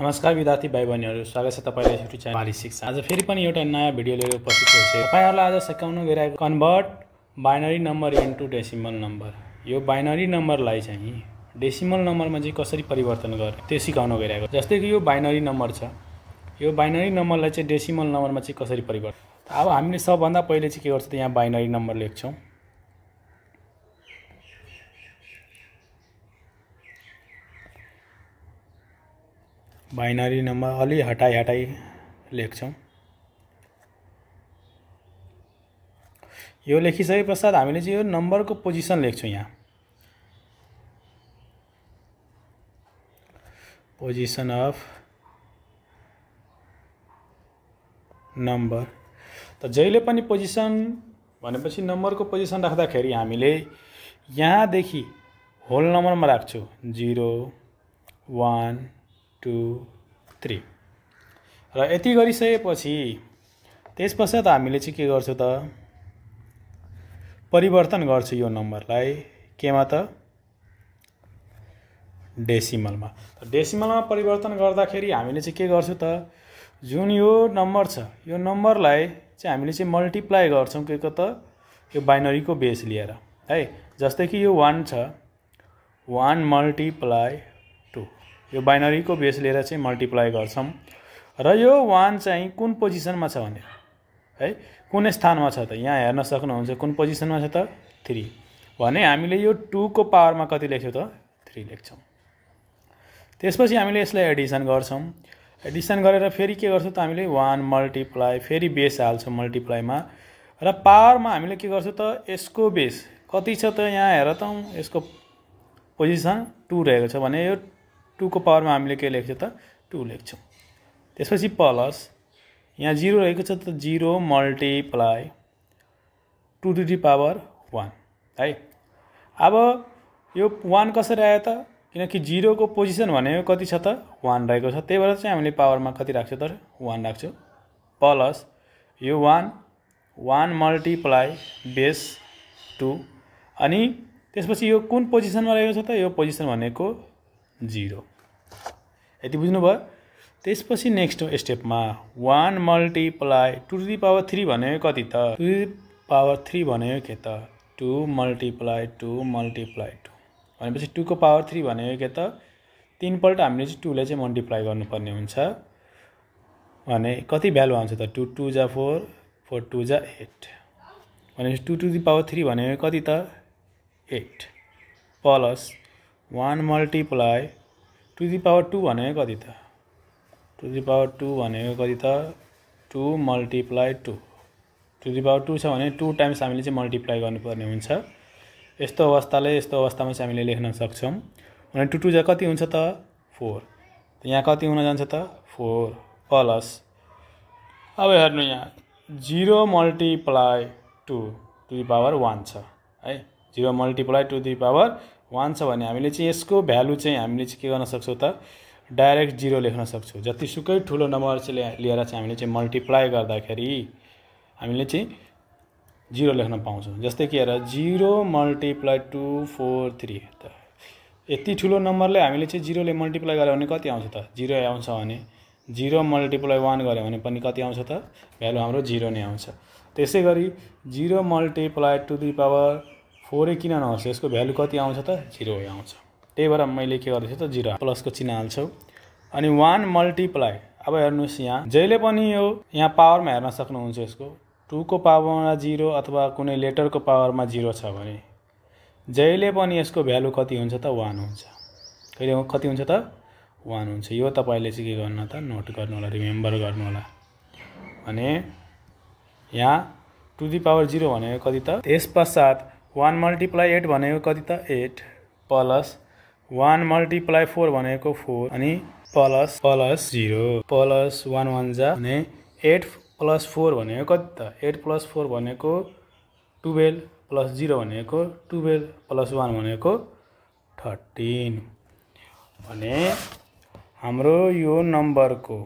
नमस्कार विद्यार्थी भाइ बहिनीहरू, स्वागत छ तपाईलाई युट्युब च्यानल बाली शिक्षा। आज फेरि पनि एउटा नयाँ भिडियो लिएर उपस्थित छु। तपाईहरुलाई आज सिकाउन गइरहेको convert binary number into decimal number. यो बाइनरी नम्बरलाई चाहिँ डेसिमल नम्बरमा चाहिँ कसरी परिवर्तन गर्ने त्यो सिकाउन गइरहेको। जस्तै कि यो बाइनरी नम्बर छ, यो बाइनरी नम्बरलाई चाहिँ डेसिमल नम्बरमा चाहिँ कसरी परिवर्तन। अब हामीले सबभन्दा पहिले चाहिँ के गर्छौं त यहाँ बाइनरी नम्बर लेख्छौं। बाइनरी नम्बर अलि हटाई लेख्छौं। यो लेखिसके पश्चात हामीले चाहिँ यो नम्बरको पोजिसन लेख्छौं। यहाँ पोजिसन अफ नम्बर। त जहिले पनि पोजिसन भनेपछि नम्बरको पोजिसन राख्दाखेरि हामीले यहाँदेखि होल नम्बरमा राख्छौं 0 1 2 3 र यति गरिसकेपछि त्यसपश्चात हामीले चाहिँ के गर्छौं त परिवर्तन गर्छौं यो नम्बरलाई केमा त डेसिमलमा। त डेसिमलमा परिवर्तन गर्दाखेरि हामीले चाहिँ के गर्छौं त जुन यो नम्बर छ यो नम्बरलाई चाहिँ हामीले चाहिँ मल्टिप्लाई गर्छौं के को त यो बाइनरीको बेस लिएर है। जस्तै कि यो 1 छ, 1 मल्टिप्लाई यो बाइनरीको बेस लिएर चाहिँ मल्टिप्लाई गर्छौं र यो 1 चाहिँ कुन पोजिसनमा छ भने है कुन स्थानमा छ त यहाँ हेर्न सक्नुहुन्छ कुन पोजिसनमा छ त 3 भने हामीले यो 2 को पावरमा कति लेख्छौं त 3 लेख्छौं। त्यसपछि हामीले यसलाई एडिसन गर्छौं। एडिसन गरेर फेरि के गर्छौं त हामीले 1 मल्टिप्लाई फेरि बेस हाल्छौं मल्टिप्लाईमा र पावरमा हामीले के गर्छौं त यसको बेस कति छ त यहाँ हेर त यसको पोजिसन 2 रहेको छ भने यो 2 को पावरमा हामीले के लेख्छौं त 2 लेख्छौं। त्यसपछि प्लस यहाँ 0 रहेको छ त 0 मल्टिप्लाई 2 टु द पावर 1 है। अब यो 1 कसरी आयो त किनकि 0 को पोजिसन भनेको कति छ त 1 रहेको छ, त्यही भएर चाहिँ हामीले पावरमा कति राख्छौं त 1 राख्छौं प्लस यो 1 मल्टिप्लाई बेस 2 अनि त्यसपछि यो कुन पोजिसनमा रहेको छ त यो पोजिसन भनेको 0। यति बुझ्नुभयो। त्यसपछि नेक्स्ट स्टेपमा 1 मल्टिप्लाई 2 टु द पावर 3 भनेको कति त 2 टु द पावर 3 भनेको के त 2 मल्टिप्लाई 2 मल्टिप्लाई 2 भनेपछि 2 को पावर 3 भनेको के त 3 पल्ट हामीले चाहिँ 2 लाई चाहिँ मल्टिप्लाई गर्नुपर्ने हुन्छ भने कति भ्यालु आउँछ त 2 2 जा 4 4 2 जा 8 भनेपछि 2 टु द पावर 3 भनेको कति त 8 plus 1 multiply 2 to the power 2 भनेको कति त 2 टु द पावर 2 भनेको कति त 2 मल्टिप्लाई 2 टु द पावर 2 छ भने 2 टाइम्स हामीले चाहिँ मल्टिप्लाई गर्नुपर्ने हुन्छ। यस्तो अवस्थामा चाहिँ हामीले लेख्न सक्छौं भने 2 2 जा कति हुन्छ त 4 यहाँ कति हुन जान्छ त 4 प्लस अब हेर्नु यहाँ 0 मल्टिप्लाई 2 टु द पावर 1 छ है। 0 मल्टिप्लाई 2 टु द पावर 1 छ भने हामीले चाहिँ यसको भ्यालु चाहिँ हामीले चाहिँ के गर्न सक्छौं त डाइरेक्ट 0 लेख्न सक्छौं। जतिसुकै ठूलो नम्बर चाहिँ लिएर चाहिँ हामीले चाहिँ मल्टिप्लाई गर्दाखेरि हामीले चाहिँ 0 लेख्न पाउँछौं। जस्तै कि हेर 0 मल्टिप्लाई 2 4 3 त यति ठूलो नम्बरले हामीले चाहिँ 0 ले मल्टिप्लाई गर्यो भने कति आउँछ त 0 आउँछ भने 0 मल्टिप्लाई 1 गर्यो भने पनि कति आउँछ त भ्यालु हाम्रो 0 नै आउँछ। त्यसैगरी 0 मल्टिप्लाई 2 टु द पावर 4 किन नहोस् यसको भ्यालु कति आउँछ त 0 आउँछ। त्यही भएर मैले के गर्दैछु त 0 प्लसको चिन्ह हाल्छौ अनि 1 मल्टिप्लाई अब हेर्नुस् यहाँ जहिले पनि यो यहाँ पावरमा हेर्न सक्नुहुन्छ यसको 2 को पावरमा 0 अथवा कुनै लेटरको पावरमा 0 छ भने जहिले पनि यसको भ्यालु कति हुन्छ त 1 हुन्छ। कहिले कति हुन्छ त 1 हुन्छ। यो तपाईले चाहिँ के गर्नु त नोट गर्नु होला, रिमेम्बर गर्नु होला भने यहाँ 2 टु द पावर 0 भनेको कति त त्यसपश्चात 1 मल्टिप्लाई 8 भनेको कति त 8 प्लस 1 मल्टिप्लाई 4 भनेको 4 अनि प्लस 0 प्लस 1 1 जा भने 8 प्लस 4 भनेको कति त 8 प्लस 4 भनेको 12 प्लस 0 भनेको 12 प्लस 1 भनेको 13 भने हाम्रो यो नम्बरको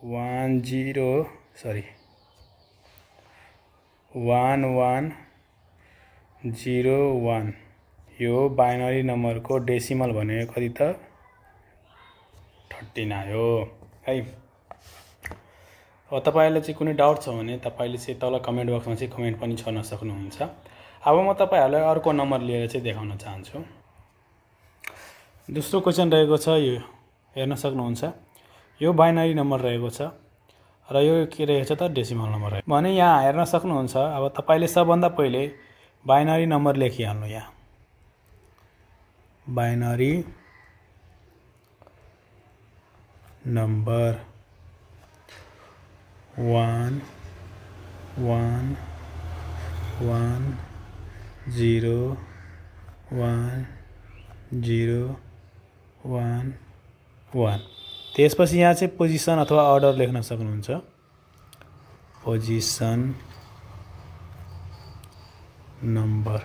1101 यो बाइनरी नम्बरको डेसिमल भनेको कति त 13 आयो है। अब तपाईहरुले चाहिँ कुनै डाउट छ भने तपाईले चाहिँ तल कमेन्ट बक्समा चाहिँ कमेन्ट पनि गर्न सक्नुहुन्छ। अब म तपाईहरुलाई अर्को नम्बर लिएर चाहिँ देखाउन चाहन्छु। दोस्रो क्वेशन रहेको छ, यो हेर्न सक्नुहुन्छ। यो बाइनरी नम्बर रहेको छ र यो के रहेको छ त डेसिमल नम्बर रहेको भने यहाँ हेर्न सक्नुहुन्छ। अब तपाईले सबभन्दा पहिले बाइनरी नम्बर लेखिहाल्नु। यहाँ बाइनरी नंबर 1 1 1 0 1 0 1 1। त्यसपछि यहाँ चाहिँ पोजिसन अथवा अर्डर लेख्न सक्नुहुन्छ। Position number.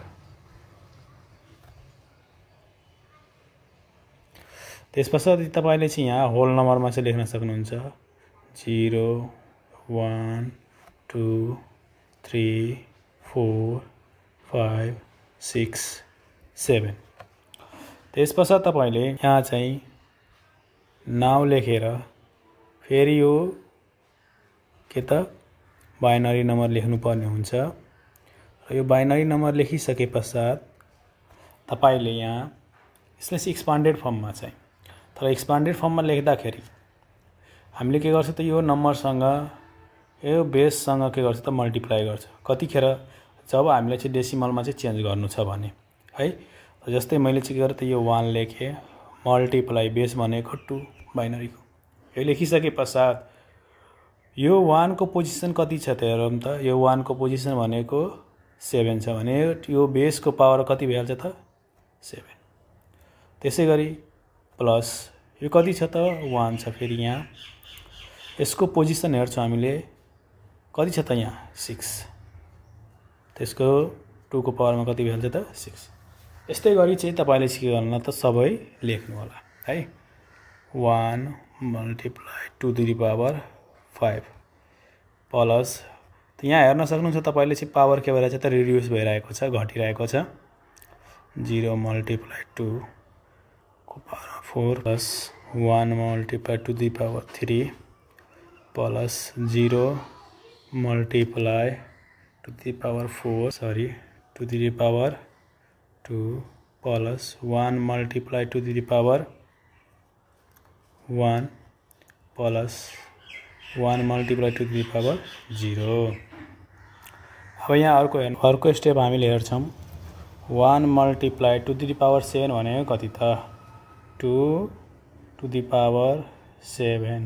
त्यसपछि तपाईले चाहिँ यहाँ होल नम्बरमा चाहिँ लेख्न सक्नुहुन्छ। 0 1 2 3 4 5 6 7। त्यसपछि तपाईले यहाँ चाहिँ नाम लेखेर फेरि यो के त बाइनरी नम्बर लेख्नु पर्ने हुन्छ। र यो बाइनरी नम्बर लेखिसके पश्चात तपाईले यहाँ यसलाई चाहिँ एक्सपान्डेड फर्ममा चाहिँ, तर एक्सपान्डेड फर्ममा लेख्दाखेरि हामीले के गर्छ त यो नम्बरसँग यो बेससँग के गर्छ त मल्टिप्लाई गर्छ। कतिखेर जब हामीले चाहिँ डेसिमलमा चाहिँ चेन्ज गर्नु छ भने है। जस्तै मैले चाहिँ के गरेँ त यो 1 लेखे मल्टिप्लाई बेस भनेको 2 बाइनरीको। यो लेखिसके पश्चात यो 1 को पोजिसन कति छ त हेरौँ त। यो 1 को पोजिसन भनेको 7 छ भने यो बेसको पावर कति भइहाल्छ त 7। त्यसैगरी प्लस यो कति छ त 1 छ। फेरि यहाँ यसको पोजिसन हेर्छौँ हामीले कति छ त यहाँ 6। त्यसको 2 को पावरमा कति भइहाल्छ त 6। यस्तै गरी चाहिँ तपाईले के गर्नु त सबै लेख्नु होला है। 1 multiply 2 to the power 5 plus यहाँ हेर्न सक्नुहुन्छ तपाईले चाहिँ पावर के भइरहेको छ त रिड्युस भइरहेको छ, घटिरहेको छ। 0 मल्टिप्लाई 2 को power 4 plus 1 multiply 2 to the power 3 plus 0 multiply 2 to the power 4 sorry 2 to the power 2 plus 1 multiply 2 to the power 1 plus 1 multiply 2 to the power 0। अब यहाँ अर्को स्टेप हामीले हेर्छौँ। 1 मल्टिप्लाई 2 टु द पावर 7 भनेको कति त 2 to the power 7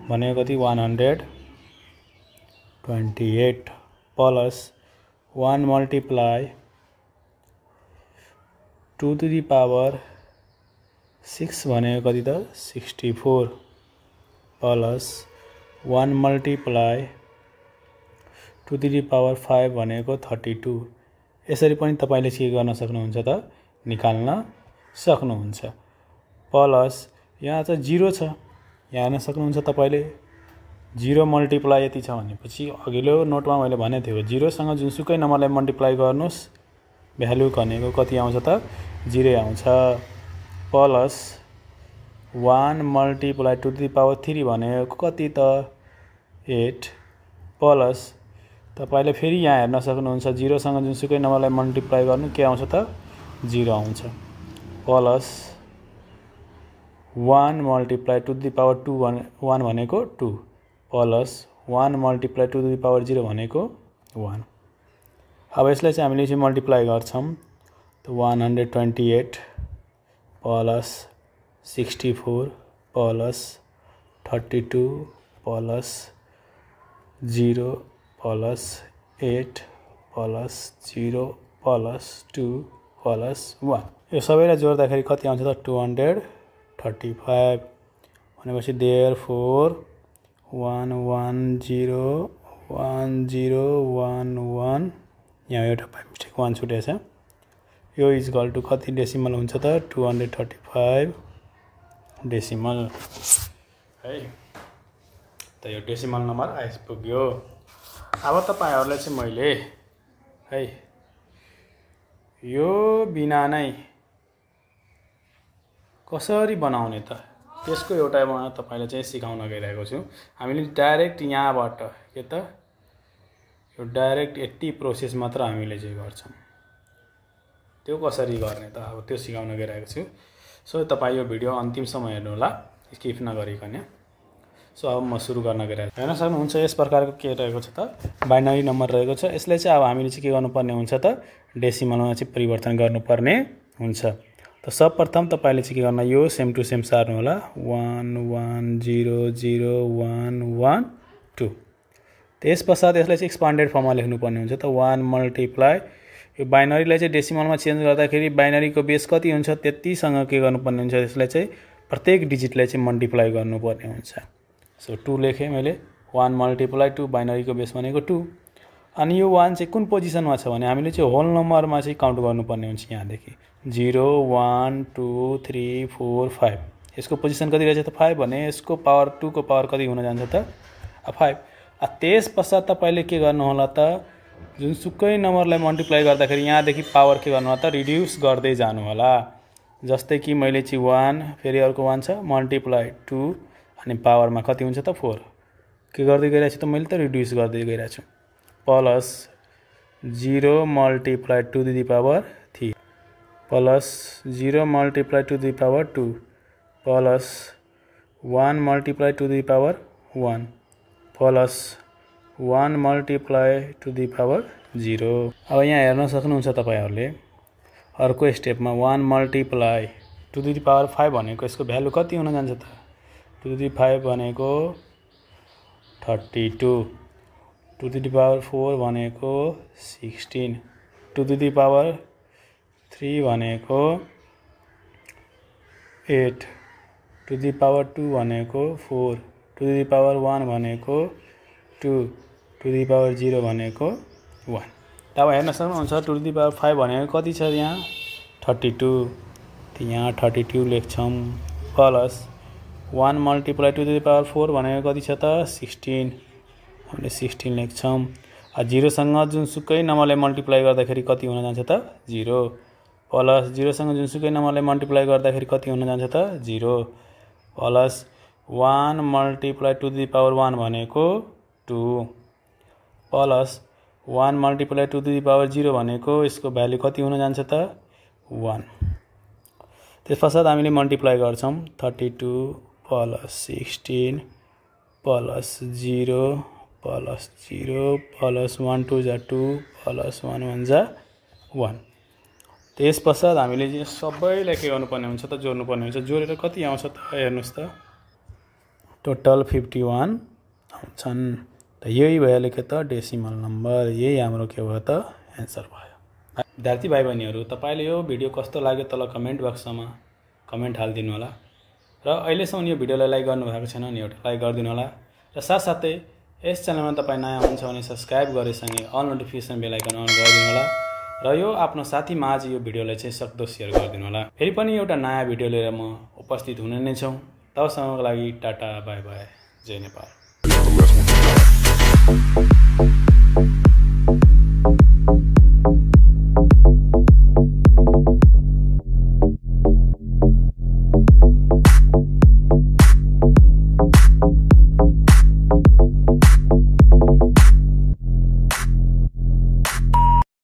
भनेको कति 128 plus 1 multiply 2 to the power 6 भनेको कति त 64 plus 1 multiply 2 to the power 5 भनेको 32। यसरी पनि तपाईले के गर्न सक्नुहुन्छ त निकाल्न सक्नुहुन्छ। प्लस यहाँ चाहिँ 0 छ। यहाँ हेर्न सक्नुहुन्छ तपाईले 0 मल्टिप्लाई यति छ भनेपछि अघिल्लो नोटमा मैले भनेको थिएँ 0 सँग जुनसुकै नम्बरलाई मल्टिप्लाई गर्नुस् भ्यालु भनेको कति आउँछ त 0 आउँछ। Plus 1 multiply 2 to the power 3 भनेको कति त 8 प्लस तपाईले फेरि यहाँ हेर्न सक्नुहुन्छ 0 सँग जुनसुकै नम्बरलाई मल्टिप्लाई गर्नु के आउँछ त 0 आउँछ। Plus 1 multiply 2 to the power 1 भनेको 2 plus 1 multiply 2 to the power 0 भनेको 1। अब यसलाई चाहिँ हामीले चाहिँ मल्टिप्लाई गर्छौँ त 128 plus 64 plus 32 plus 0 plus 8 plus 0 plus 2 plus 1। यो सबैलाई जोड्दाखेरि कति आउँछ त 235 भनेपछि देयरफोर 1 1 0 1 0 1 1 यहाँ एउटा मिस्टेक 1 छुटेछ। यो इज इक्वल टु कति डेसिमल हुन्छ त 235 डेसिमल है। त यो डेसिमल नम्बर आइपुग्यो। अब तपाईहरुलाई चाहिँ मैले है यो बिना नै कसरी बनाउने त त्यसको एउटा म तपाईलाई चाहिँ सिकाउन गइरहेको छु। हामीले डाइरेक्ट यहाँबाट के त यो डाइरेक्ट यति प्रोसेस मात्र हामीले चाहिँ गर्छौं। त्यो कसरी गर्ने त अब त्यो सिकाउन गइरहेको छु। सो तपाई यो भिडियो अन्तिमसम्म हेर्नु होला, स्किप नगरिकन। सो अब म सुरु गर्न गइरहेको छु। हेर्न सक्नुहुन्छ यस प्रकारको के रहेको छ त बाइनरी नम्बर रहेको छ। यसलाई चाहिँ अब हामीले चाहिँ के गर्नुपर्ने हुन्छ त डेसिमलमा चाहिँ परिवर्तन गर्नुपर्ने हुन्छ। त सर्वप्रथम तपाईले चाहिँ के गर्न यो सेम टु सेम सार्नु होला 1 1 0 0 1 1 2। त्यसपश्चात यसलाई चाहिँ एक्सपान्डेड फर्ममा लेख्नु पर्ने हुन्छ त 1 मल्टिप्लाई यो बाइनरीलाई चाहिँ डेसिमलमा चेन्ज गर्दाखेरि बाइनरीको बेस कति हुन्छ त्यतिसँग के गर्नुपर्ने हुन्छ यसलाई चाहिँ प्रत्येक डिजिटलाई चाहिँ मल्टिप्लाई गर्नुपर्ने हुन्छ। सो 2 लेखे मैले 1 मल्टिप्लाई 2 बाइनरीको बेस भनेको 2। अनि यो 1 चाहिँ कुन पोजिसनमा छ भने हामीले चाहिँ होल नम्बरमा चाहिँ काउन्ट गर्नुपर्ने हुन्छ। यहाँदेखि 0 1 2 3 4 5 यसको पोजिसन कति रहेछ त 5 भने यसको पावर 2 को पावर कति हुन जान्छ त 5। त्यसपश्चात तपाईले के गर्नु होला त जुनसुकै नम्बरलाई मल्टिप्लाई गर्दाखेरि यहाँदेखि पावर के गर्नु होला त रिड्युस गर्दै जानु होला। जस्तै कि मैले चाहिँ 1 फेरि अर्को 1 छ मल्टिप्लाई 2 अनि पावरमा कति हुन्छ त 4 के गर्दै गइरहेछु त मैले त रिड्युस गर्दै गइरहेछु plus 0 multiply 2 to the power 3 plus 0 multiply 2 to the power 2 plus 1 multiply 2 to the power 1 plus 1 multiply 2 to the power 0। अब यहाँ हेर्न सक्नुहुन्छ तपाईहरुले अर्को स्टेपमा 1 मल्टिप्लाई 2 टु द पावर 5 भनेको यसको भ्यालु कति हुन जान्छ त 2 टु द 5 भनेको 32 2 टु द पावर 4 भनेको 16 2 टु द पावर 3 भनेको 8 टु द पावर 2 भनेको 4 टु द पावर 1 भनेको 2 टु द पावर 0 भनेको 1। अब हेर्न सक्नुहुन्छ 2 टु द पावर 5 भनेको कति छ यहाँ 32 त यहाँ 32 लेख्छौं plus 1 multiply 2 to the power 4 भनेको कति छ त 16 हामीले 16 लेख्छौं। 0 सँग जुनसुकै नम्बरलाई मल्टिप्लाई गर्दाखेरि कति हुन जान्छ त 0 प्लस 0 सँग जुनसुकै नम्बरलाई मल्टिप्लाई गर्दाखेरि कति हुन जान्छ त 0 plus 1 multiply 2 to the power 1 भनेको 2 plus 1 multiply 2 to the power 0 भनेको यसको भ्यालु कति हुन जान्छ त 1। त्यसपश्चात हामीले मल्टिप्लाई गर्छौं 32 प्लस 16 प्लस 0 प्लस 0 प्लस 1 2 जा 2 प्लस 1 1 जा 1। त्यसपश्चात हामीले यो सबैलाई के गर्नुपर्ने हुन्छ त जोड्नुपर्ने हुन्छ। जोडेर कति आउँछ त हेर्नुस् त टोटल 51 आउँछन्। त यही भयो के त डेसिमल नम्बर, यही हाम्रो के भयो त एन्सर भयो। विद्यार्थी भाइ बहिनीहरु तपाईले यो भिडियो कस्तो लाग्यो तल कमेन्ट बक्समा कमेन्ट हाल्दिनु होला र अहिलेसम्म यो भिडियोलाई लाइक गर्नु भएको छैन भने एउटा लाइक गरिदिनु होला र साथसाथै यस च्यानलमा तपाई नयाँ हुनुहुन्छ भने सब्स्क्राइब गरेसँगै all notification bell icon on गरिदिनु होला र यो आफ्नो साथीमाझ यो भिडियोलाई चाहिँ सक्दो शेयर गरिदिनु होला। फेरि पनि एउटा नयाँ भिडियो लिएर म उपस्थित हुने नै छु। तबसम्मको लागि टाटा बाइ बाइ, जय नेपाल।